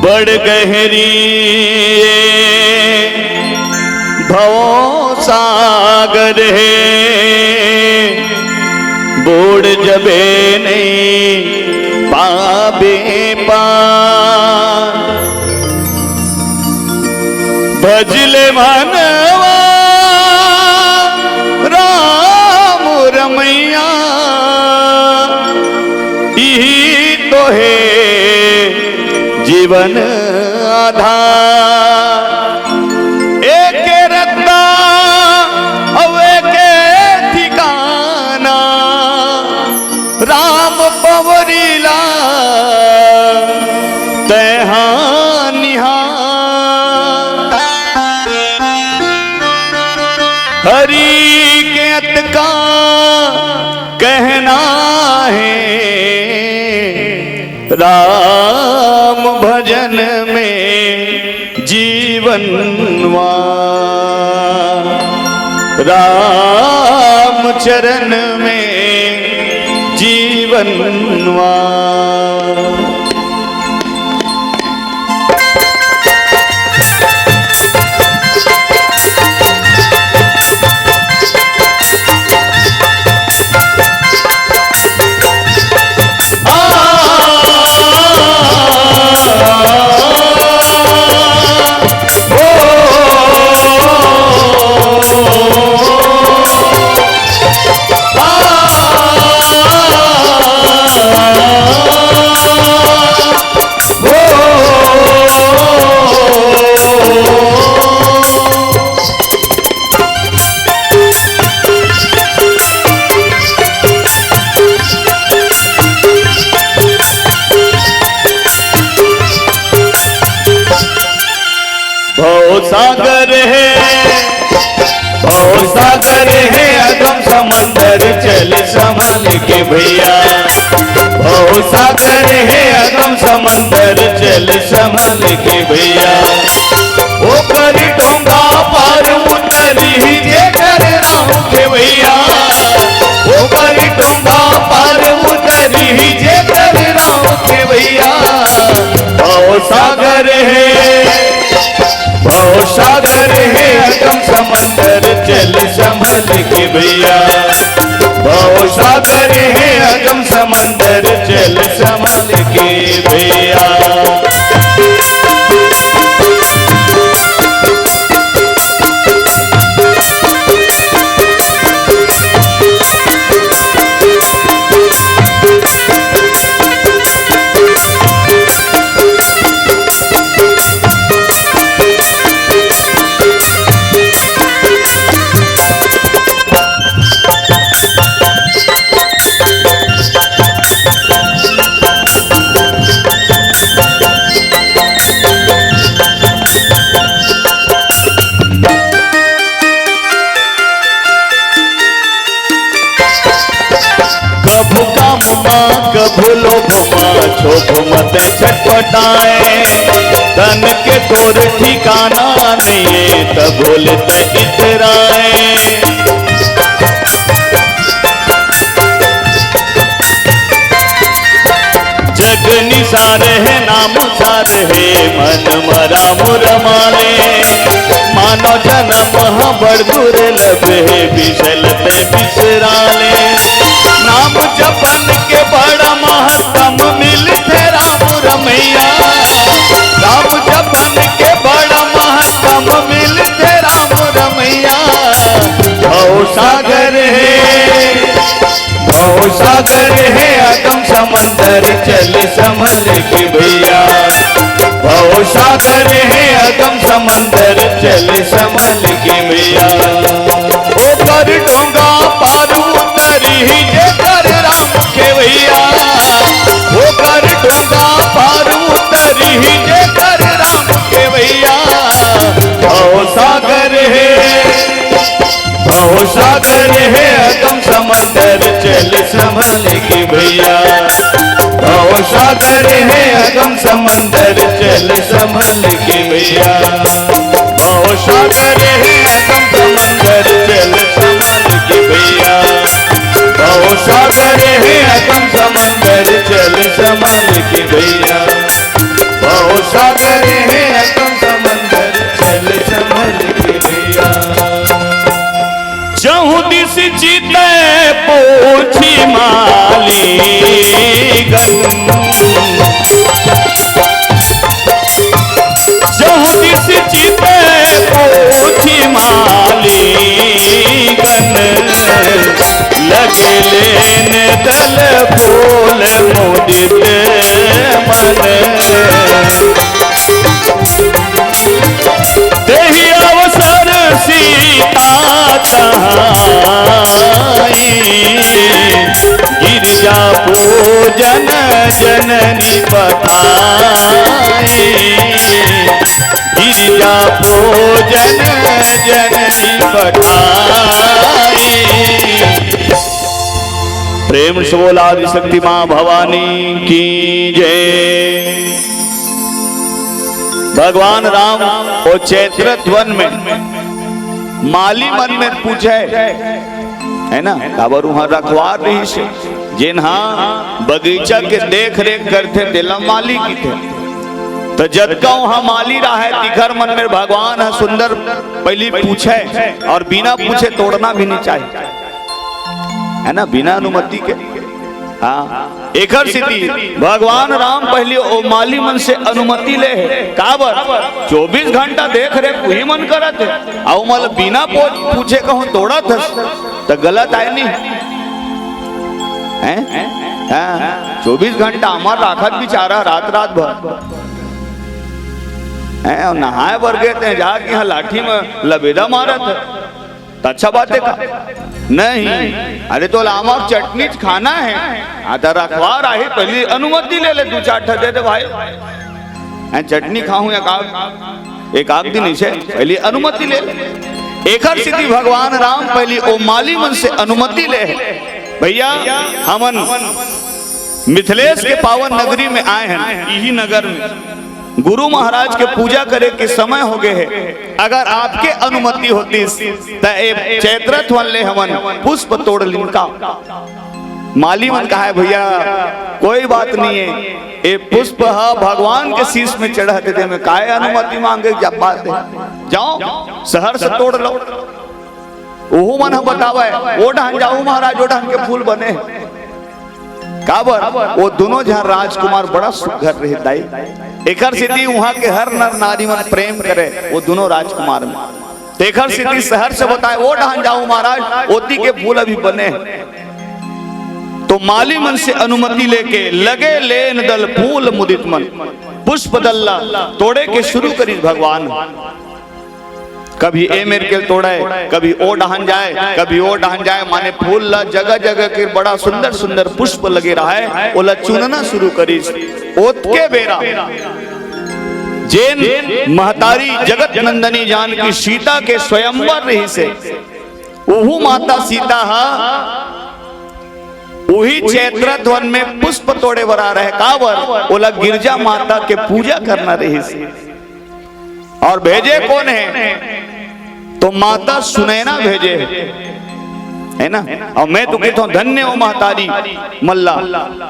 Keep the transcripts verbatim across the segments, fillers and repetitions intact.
बड़ गहरी ये भव सागर हे, बूड़ जबे नहीं पाबे पार। भजले मनवा राम रमैया, इही तो हे जीवन आधार। एके रद्दा अउ एके ठिकाना, राम पवरी ला तैहा निहार। हरि के अतका कहना हे, राम भजन में जीवन वा, राम चरण में जीवन वा। भव सागर हे, भव सागर हे अगम समंदर, चल संभल के भैया। भव सागर हे अगम समंदर, चल संभल के भैया। ओकर डोंगा पार उतरही जेकर राम के भैया, ओकर डोंगा पार उतरही जेकर राम के भैया। भव सागर हे, भव सागर हे अगम समंदर, चल संभल के भैया। भव सागर हे अगम समंदर, चल संभल के भैया। कभू काम मा, कभू लोभ मा, क्षोभ मत छटपटाए। धन के तोर ठिकाना नइये, तभो ले तैं इतराए। जग निसार हे, नाम सार हे, मन म राम रमाले। मानव जनम ह बड़ दुर्लभ हे, बिसरत बिसराले। नाम जपन के बड़ महत्तम मिलथे राम रमैया। नाम जपन के बड़ महत्तम मिलथे राम रमैया। भव सागर हे, भव सागर हे अगम समंदर, चल संभल के भैया। भव सागर हे अगम समंदर, चल संभल के भैया। ओकर डोंगा पार उतरही जेकर राम के भैया, ओकर डोंगा पार उतरही जेकर राम के भैया। भव सागर हे, भव सागर हे अगम समंदर, चल संभल के भैया। भव सागर हे अगम समंदर, चल संभल के भैया। भव सागर हे अगम समंदर, चल संभल के भैया। भव सागर हे अगम समंदर, चल संभल के भैया। भव सागर तै पूछी माली गन, जहु दिस चितै पूछी माली गन, लगे लेन दल फूल मुदित मन। तेहि अवसर सीता तहाई, गिरजा पूजन जननी पठाई। गिरजा पूजन जननी पठाई। प्रेम से बोला आदिशक्ति माँ भवानी की जय। भगवान राम वो चैत्रथ वन में माली मन में पूछे, है ना, काबर उहाँ रखवार रहिस हे, जेन हा बगीचा के देख रेख करथे, तेला माली किथे। त जतका उहाँ माली राहय, तिखर मन में भगवान ह सुंदर पहिली पूछे, और बिना पूछे तोड़ना भी नहीं चाहिए, है ना, बिना अनुमति के। हाँ, एखर सेती भगवान राम पहिली ओ माली मन से अनुमति ले हे। काबर? चौबीस घंटा देख रेख उही मन करत हे, अउ ओमन ल बिना पो-, पूछे कहूँ तोड़त हस, त गलत आय नहीं? हैं? हाँ, चौबीस घंटा अमर राखत बिचारा रात रात भर। हैं? अउ नहाय बर गे ते जाके यहाँ लाठी में लबेदा मारत हे। त अच्छा बात हे का? नहीं। अरे, तोला आमा के चटनी च खाना हे, हाँ, त रखवार आही, पहिली अनुमति ले ले, दू चार ठा दे दे भाई। हैं, चटनी खाहूँ एक आध, एक आध दिन अइसे, पहिली अनुमति ले ले। एखर सेती भगवान राम पहिली ओ माली मन से अनुमति ले हे, भैया, हमन मिथिलेश के पावन नगरी में आए हन, इही नगर में गुरु महाराज के पूजा करे के समय हो गए हे। अगर आपके अनुमति होतिस, त ए चैत्रथ वन ले हमन पुष्प तोड़ लिन का। माली मन कहा हे, भैया, कोई बात नहीं हे, ए पुष्प ह भगवान के शीश में चढ़त हे, ते में काय अनुमति मांगे के बात हे? जाओ, सहर से तोड़ लो। ओहू मन ह बतावय, ओ डहन जाहू महाराज, ओ डहन के फूल बने। काबर? ओ दुनों झन राजकुमार बड़ा सुघर रहे दाई। एखर सेती उहाँ के हर नर नारी मन प्रेम करे ओ दुनों राजकुमार में। तेखर सेती सहर से बताय, ओ डहन जाहू महाराज, ओती के फूल अभी बने। तो माली मन से अनुमति लेके लगे लेन दल फूल मुदित मन, पुष्प दल ला तोड़े के शुरू करिस भगवान। कभी ए मेर के तोड़े, कभी ओ डहन जाय, कभी ओ डहन जाय, माने फूल ला जगह जगह के बड़ा सुंदर सुंदर पुष्प लगे रहय, ओला चुनना शुरू करिस। ओतके बेरा जेन महतारी जगत नंदनी जानकी सीता के स्वयंवर रहिस हे, उहू माता सीता हा उही चैत्रथ वन में पुष्प तोड़े बर आय रहय। काबर? ओला गिरजा माता के पूजा करना रहिस हे। और भेजे कोन हे? तो माता सुनैना भेजे हे, है ना? और मैं तो कहता हूँ, धन्य हो महतारी मन ला,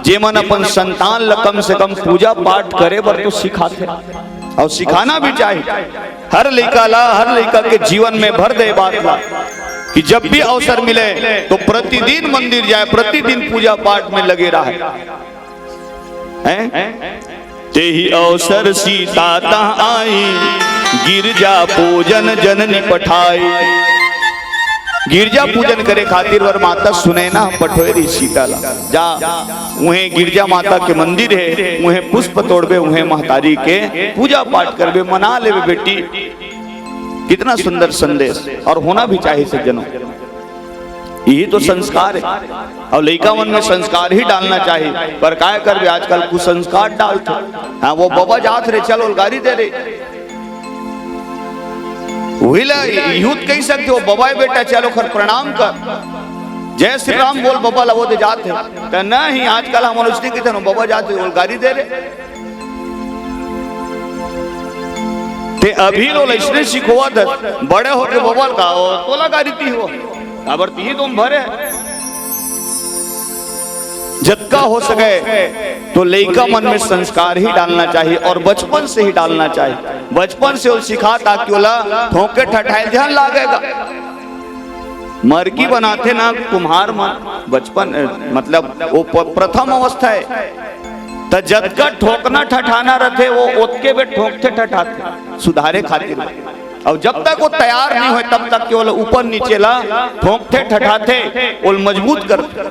जेमन अपन संतान ला कम से कम पूजा पाठ करे बर तो सिखाथे, और सिखाना भी चाहिए। हर लइका ला, हर लइका के जीवन में भर दे बात ला कि जब भी अवसर मिले तो प्रतिदिन मंदिर जाए, प्रतिदिन पूजा पाठ में लगे रहे। हैं? तेहि अवसर सीता तहाँ आई, गिरजा पूजन जननी पठाई। गिरजा पूजन करे खातिर वर माता सुनैना पठोए रही सीता ला। जा, उहें गिरजा माता के मंदिर हे, उहें पुष्प तोड़बे, उहें महतारी के पूजा पाठ करबे, मना लेबे बेटी। कितना सुंदर संदेश, और होना भी चाहिए सज्जनों। यही तो संस्कार हे। और लइका मन में संस्कार ही डालना चाहिए, पर काय करबे, आजकल कुसंस्कार डालथे। हाँ, वो बबा जात रहे, चल ओला गारी दे रे। उही ला यूथ कहि सकथे, वो बबा हे बेटा, चल ओखर प्रणाम कर, जय श्री राम बोल बबा ला, वो दे जात हे। त नहीं, आजकल हमन उसने कहिथन, वो बबा जात हे, ओला गारी दे रे। ते अभी लो लइसने सिखोवत हस, बड़े होके बबा ला का, ओ, तोला गारी दिही हो, काबर तिही तो भरे हे। जतका हो सके तो लइका मन में संस्कार ही डालना चाहिए, और बचपन से ही डालना चाहिए। बचपन से वो सिखा, ताकि ओला ठोंके ठठाइल झन लागे गा। मरकी बनाथे ना कुम्हार मन, बचपन, अ, मतलब वो प-, प्रथम अवस्था हे, त जतका ठोकना ठठाना रथे, वो ओतके बे ठोकथे ठठाथे सुधारे खातिर। अउ जब तक वो तैयार नहीं होय, तब तक केवल ऊपर नीचे ला ठोकथे ठठाथे, ओल मजबूत करथे।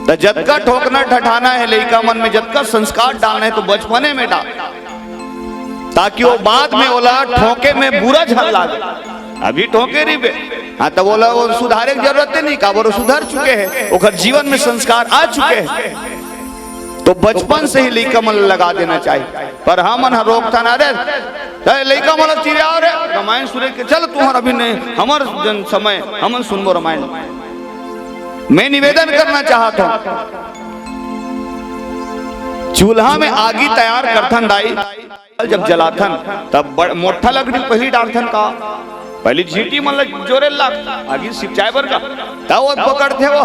त जतका ठोकना ठठाना हे लइका मन में, जतका संस्कार डालना हे, तो बचपने में डाल, ताकि वो बाद में ओला ठोके में बुरा झन लागे। अभी ठोके रहिबे, हाँ, तब ओला वो सुधारे के जरूरत नहीं, काबर वो सुधर चुके हे, ओकर जीवन में संस्कार आ चुके हे। तो बचपन से ही लइका मन लगा देना चाहिए। पर हमन ह रोकथन, "अरे, तै लइका मन ल चिरिया रे, रामायण सुने के, चल तुहर अभी नहीं, हमर जन समय, हमन सुनबो रामायण।" मैं निवेदन करना चाहत हूँ, चूल्हा में आगी तैयार करथन दाई, जब जलाथन, तब बड़-, मोट्ठा लकड़ी पहिली डारथन का? पहिली झींटी मन ल जोरे लाग, आगी सिपचाए बर का? तब वो पकड़थे वो।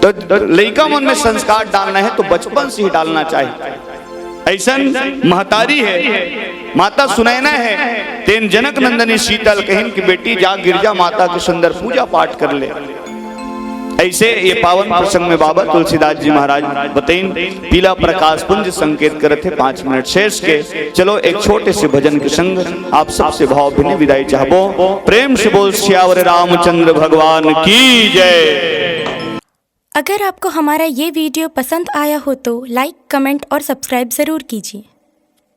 तो लइका मन में संस्कार डालना हे, तो बचपन से ही डालना चाहिए। अइसन महतारी हे, माता सुनैना हे, तेन जनक नंदनी सीता ल कहिन कि बेटी, जा गिरजा माता के सुंदर पूजा पाठ कर ले। अइसे ये पावन प्रसंग में बाबा तुलसीदास जी महाराज बतइन, पीला प्रकाश पुंज संकेत करत हे पाँच मिनट शेष के। चलो एक छोटे से भजन के संग आप सबसे भावभीनी विदाई चाहबो। प्रेम से बोल सियावर रामचंद्र भगवान की जय। अगर आपको हमारा ये वीडियो पसंद आया हो तो लाइक, कमेंट और सब्सक्राइब ज़रूर कीजिए।